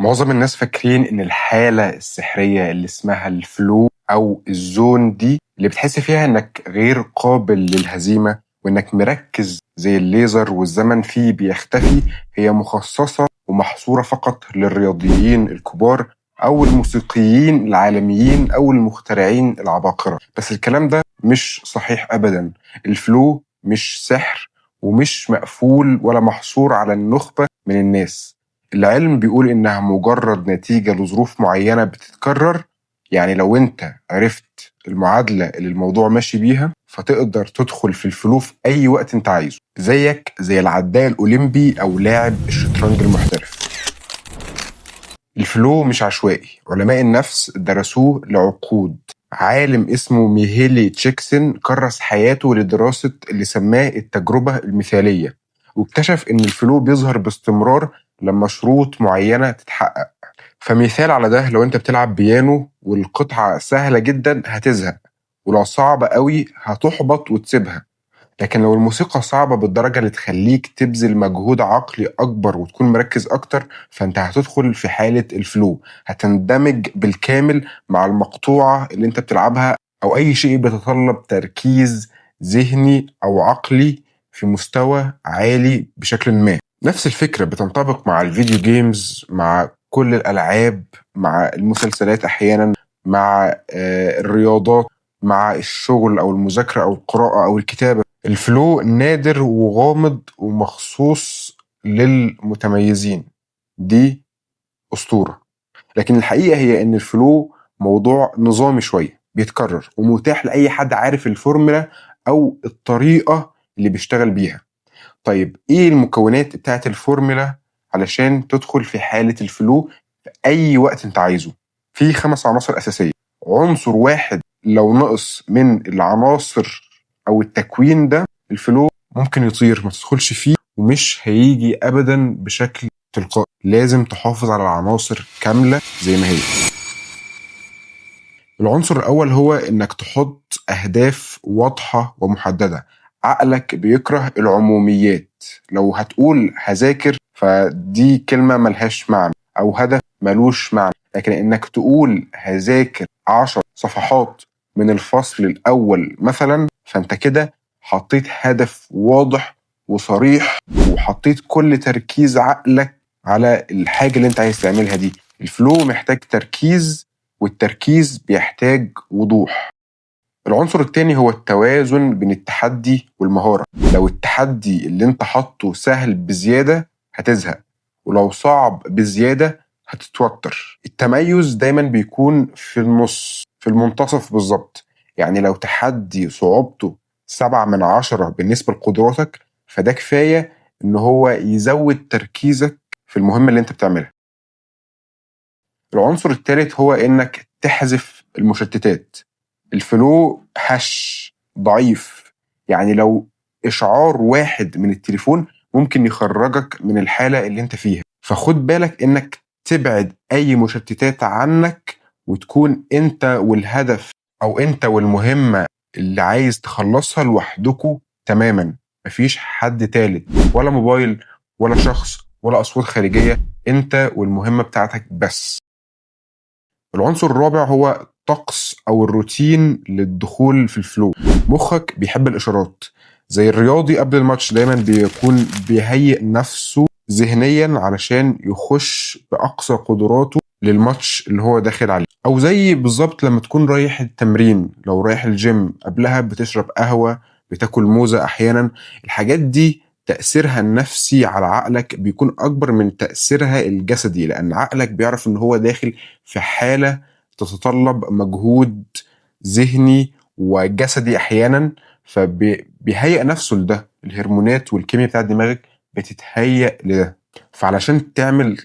معظم الناس فاكرين ان الحالة السحرية اللي اسمها ال flow او ال zone دي اللي بتحس فيها انك غير قابل للهزيمة وانك مركز زي الليزر والزمن فيه بيختفي، هي مخصصة ومحصورة فقط للرياضيين الكبار او الموسيقيين العالميين او المخترعين العباقرة. بس الكلام ده مش صحيح ابدا. ال flow مش سحر ومش مقفول ولا محصور على النخبة من الناس. العلم بيقول إنها مجرد نتيجة لظروف معينة بتتكرر. يعني لو أنت عرفت المعادلة اللي الموضوع ماشي بيها فتقدر تدخل في ال flow في أي وقت أنت عايزه، زيك زي العداء الأولمبي أو لاعب الشطرنج المحترف. ال flow مش عشوائي، علماء النفس درسوه لعقود. عالم اسمه ميهيلي تشيكسن كرس حياته لدراسة اللي سماه التجربة المثالية، واكتشف إن ال flow بيظهر باستمرار لما شروط معينة تتحقق. فمثال على ده، لو انت بتلعب بيانو والقطعة سهلة جدا هتزهق، ولو صعبة قوي هتحبط وتسيبها. لكن لو الموسيقى صعبة بالدرجة اللي تخليك تبذل مجهود عقلي أكبر وتكون مركز أكتر، فأنت هتدخل في حالة ال flow، هتندمج بالكامل مع المقطوعة اللي انت بتلعبها أو أي شيء بيتطلب تركيز ذهني أو عقلي في مستوى عالي بشكل ما. نفس الفكرة بتنطبق مع ال video games، مع كل الألعاب، مع المسلسلات أحيانا، مع الرياضات، مع الشغل أو المذاكرة أو القراءة أو الكتابة. ال flow نادر وغامض ومخصوص للمتميزين، دي أسطورة. لكن الحقيقة هي إن ال flow موضوع نظامي شوية، بيتكرر ومتاح لأي حد عارف الفورمولا أو الطريقة اللي بيشتغل بيها. طيب إيه المكونات بتاعت الفورمولا علشان تدخل في حالة ال flow في أي وقت أنت عايزه؟ في 5 عناصر أساسية. عنصر واحد لو نقص من العناصر أو التكوين ده، ال flow ممكن يطير، ما تدخلش فيه ومش هيجي أبدا بشكل تلقائي. لازم تحافظ على العناصر كاملة زي ما هي. العنصر الأول هو إنك تحط أهداف واضحة ومحددة. عقلك بيكره العموميات. لو هتقول هذاكر فدي كلمة ملهاش معنى أو هدف ملوش معنى، لكن إنك تقول هذاكر 10 صفحات من الفصل الأول مثلا، فأنت كده حطيت هدف واضح وصريح وحطيت كل تركيز عقلك على الحاجة اللي انت عايز تعملها دي. ال flow محتاج تركيز، والتركيز بيحتاج وضوح. العنصر التاني هو التوازن بين التحدي والمهارة. لو التحدي اللي انت حاطه سهل بزيادة هتزهق، ولو صعب بزيادة هتتوتر. التميز دايما بيكون في النص، في المنتصف بالظبط. يعني لو تحدي صعوبته 7 من 10 بالنسبة لقدراتك، فده كفاية ان هو يزود تركيزك في المهمة اللي انت بتعملها. العنصر الثالث هو انك تحذف المشتتات. ال flow هش ضعيف، يعني لو اشعار واحد من التليفون ممكن يخرجك من الحالة اللي انت فيها. فخد بالك انك تبعد اي مشتتات عنك، وتكون انت والهدف او انت والمهمة اللي عايز تخلصها لوحدكوا تماما، مفيش حد تالت، ولا موبايل ولا شخص ولا اصوات خارجية، انت والمهمة بتاعتك بس. العنصر الرابع هو الطقس او الروتين للدخول في ال flow. مخك بيحب الاشارات، زي الرياضي قبل الماتش دايما بيكون بيهيئ نفسه ذهنيا علشان يخش باقصى قدراته للماتش اللي هو داخل عليه، او زي بالظبط لما تكون رايح التمرين، لو رايح الجيم قبلها بتشرب قهوة، بتاكل موزة احيانا. الحاجات دي تأثيرها النفسي على عقلك بيكون أكبر من تأثيرها الجسدي، لأن عقلك بيعرف إن هو داخل في حالة تتطلب مجهود ذهني وجسدي أحيانا، فبيهيئ نفسه لده. الهرمونات والكيمياء بتاعت دماغك بتتهيأ لده. فعلشان تعمل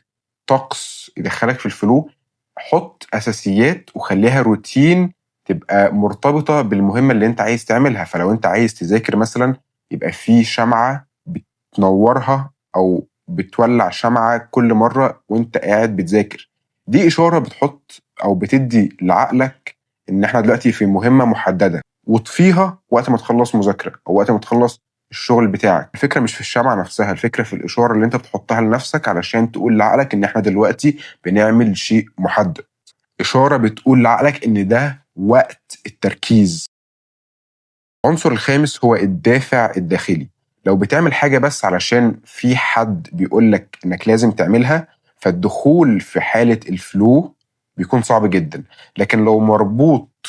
طقس يدخلك في ال flow، حط أساسيات وخليها روتين تبقى مرتبطة بالمهمة اللي انت عايز تعملها. فلو انت عايز تذاكر مثلا، يبقى في شمعة بتنورها او بتولع شمعة كل مرة وانت قاعد بتذاكر. دي إشارة بتحط أو بتدي لعقلك إن إحنا دلوقتي في مهمة محددة، وطفيها وقت ما تخلص مذاكرة أو وقت ما تخلص الشغل بتاعك. الفكرة مش في الشمعة نفسها، الفكرة في الإشارة اللي انت بتحطها لنفسك علشان تقول لعقلك ان احنا دلوقتي بنعمل شيء محدد. إشارة بتقول لعقلك ان ده وقت التركيز. العنصر الخامس هو الدافع الداخلي. لو بتعمل حاجة بس علشان في حد بيقولك انك لازم تعملها، فالدخول في حالة ال flow بيكون صعب جدا. لكن لو مربوط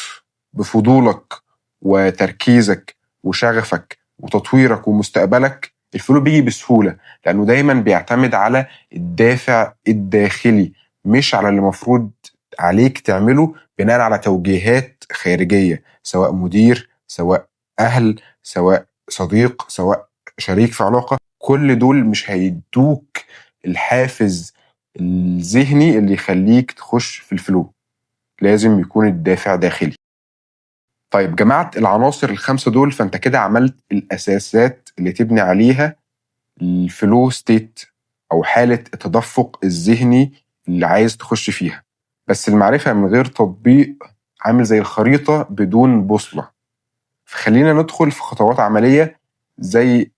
بفضولك وتركيزك وشغفك وتطويرك ومستقبلك، ال flow بيجي بسهولة، لأنه دايما بيعتمد على الدافع الداخلي مش على اللي مفروض عليك تعمله بناء على توجيهات خارجية، سواء مدير، سواء أهل، سواء صديق، سواء شريك في علاقة. كل دول مش هيدوك الحافز الذهني اللي يخليك تخش في ال flow. لازم يكون الدافع داخلي. طيب، جمعت العناصر الخمسة دول، فانت كده عملت الأساسات اللي تبني عليها ال flow state أو حالة التدفق الذهني اللي عايز تخش فيها. بس المعرفة من غير تطبيق عامل زي الخريطة بدون بوصلة. فخلينا ندخل في خطوات عملية زي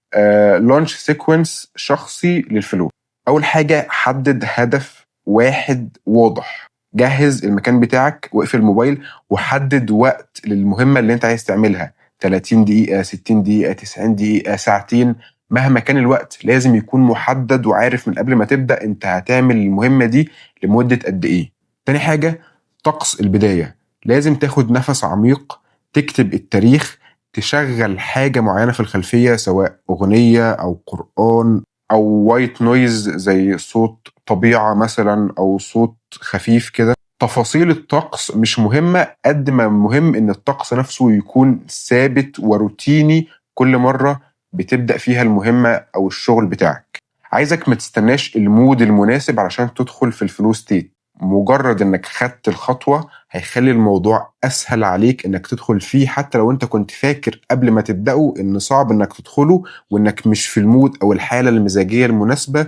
launch sequence شخصي لل flow. أول حاجة، حدد هدف واحد واضح. جهز المكان بتاعك واقفل الموبايل وحدد وقت للمهمة اللي انت عايز تعملها، 30 دقيقة، 60 دقيقة، 90 دقيقة، ساعتين، مهما كان الوقت لازم يكون محدد وعارف من قبل ما تبدأ انت هتعمل المهمة دي لمدة قد ايه. تاني حاجة، طقس البداية. لازم تاخد نفس عميق، تكتب التاريخ، تشغل حاجة معينة في الخلفية سواء أغنية أو قرآن أو white noise زي صوت طبيعة مثلا أو صوت خفيف كده. تفاصيل الطقس مش مهمة قد ما مهم إن الطقس نفسه يكون ثابت وروتيني كل مرة بتبدأ فيها المهمة أو الشغل بتاعك. عايزك ما تستناش ال mood المناسب علشان تدخل في ال flow state. مجرد انك خدت الخطوة هيخلي الموضوع اسهل عليك انك تدخل فيه، حتى لو انت كنت فاكر قبل ما تبدأه ان صعب انك تدخله وانك مش في ال mood او الحالة المزاجية المناسبة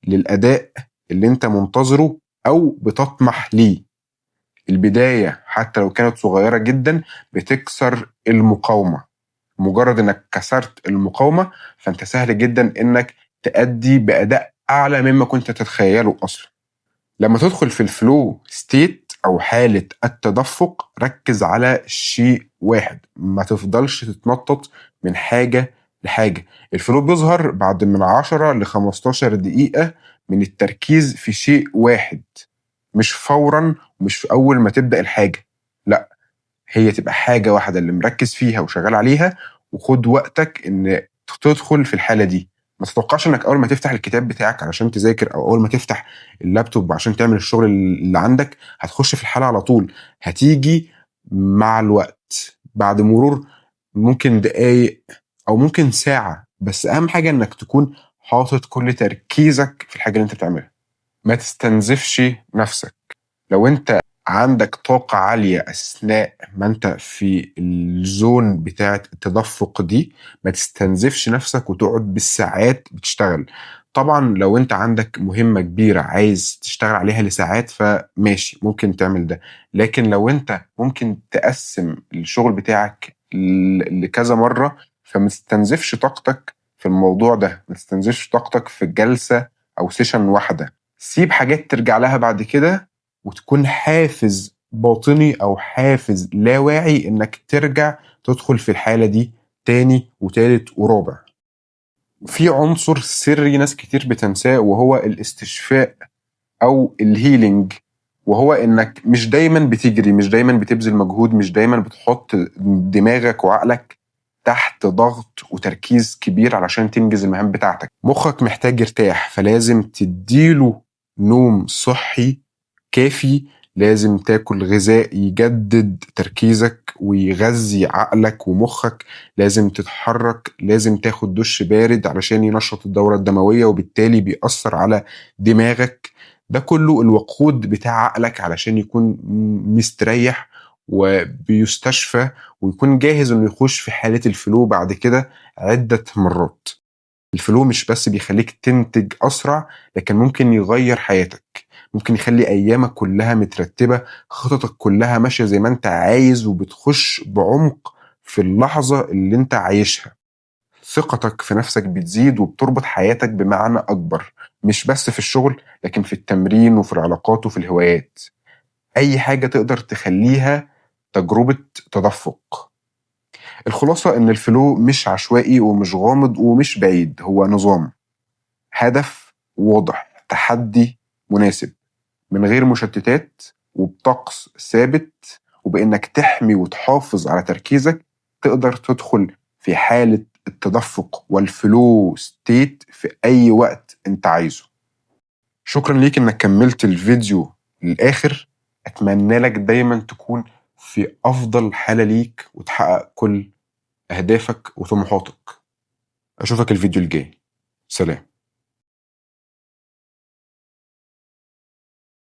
للاداء اللي انت منتظره او بتطمح ليه. البداية حتى لو كانت صغيرة جدا بتكسر المقاومة. مجرد انك كسرت المقاومة فانت سهل جدا انك تأدي بأداء اعلى مما كنت تتخيله اصلا. لما تدخل في ال flow state او حالة التدفق، ركز على شيء واحد، ما تفضلش تتنطط من حاجة لحاجة. ال flow بيظهر بعد من 10 ل 15 دقيقة من التركيز في شيء واحد، مش فورا ومش في اول ما تبدأ الحاجة، لا، هي تبقى حاجة واحدة اللي مركز فيها وشغال عليها، وخد وقتك ان تدخل في الحالة دي. ما تتوقعش انك اول ما تفتح الكتاب بتاعك علشان تذاكر او اول ما تفتح اللابتوب عشان تعمل الشغل اللي عندك هتخش في الحالة على طول. هتيجي مع الوقت بعد مرور ممكن دقايق او ممكن ساعة، بس اهم حاجة انك تكون حاطط كل تركيزك في الحاجة اللي انت بتعملها. ما تستنزفش نفسك. لو انت عندك طاقة عالية أثناء ما أنت في ال zone بتاعة التدفق دي، ما تستنزفش نفسك وتقعد بالساعات بتشتغل. طبعا لو أنت عندك مهمة كبيرة عايز تشتغل عليها لساعات فماشي، ممكن تعمل ده، لكن لو أنت ممكن تقسم الشغل بتاعك لكذا مرة، فما تستنزفش طاقتك في الموضوع ده، ما تستنزفش طاقتك في جلسة أو session واحدة. سيب حاجات ترجع لها بعد كده، وتكون حافز باطني أو حافز لا واعي إنك ترجع تدخل في الحالة دي تاني وتالت ورابع. في عنصر سري ناس كتير بتنساه، وهو الاستشفاء أو ال healing، وهو إنك مش دايما بتجري، مش دايما بتبذل مجهود، مش دايما بتحط دماغك وعقلك تحت ضغط وتركيز كبير علشان تنجز المهام بتاعتك. مخك محتاج يرتاح، فلازم تديله نوم صحي كافي، لازم تاكل غذاء يجدد تركيزك ويغذي عقلك ومخك، لازم تتحرك، لازم تاخد دش بارد علشان ينشط الدورة الدموية وبالتالي بيأثر على دماغك. ده كله الوقود بتاع عقلك علشان يكون مستريح وبيستشفى ويكون جاهز انه يخش في حالة ال flow بعد كده عدة مرات. ال flow مش بس بيخليك تنتج أسرع، لكن ممكن يغير حياتك، ممكن يخلي أيامك كلها مترتبة، خططك كلها ماشية زي ما أنت عايز، وبتخش بعمق في اللحظة اللي أنت عايشها. ثقتك في نفسك بتزيد وبتربط حياتك بمعنى أكبر، مش بس في الشغل لكن في التمرين وفي العلاقات وفي الهوايات. أي حاجة تقدر تخليها تجربة تدفق. الخلاصة إن ال flow مش عشوائي ومش غامض ومش بعيد، هو نظام، هدف واضح، تحدي مناسب، من غير مشتتات وبطقس ثابت، وبإنك تحمي وتحافظ على تركيزك تقدر تدخل في حالة التدفق وال flow state في أي وقت أنت عايزه. شكرا ليك إنك كملت الفيديو للآخر. أتمنى لك دايما تكون في أفضل حالة ليك وتحقق كل أهدافك وطموحاتك. أشوفك الفيديو الجاي. سلام.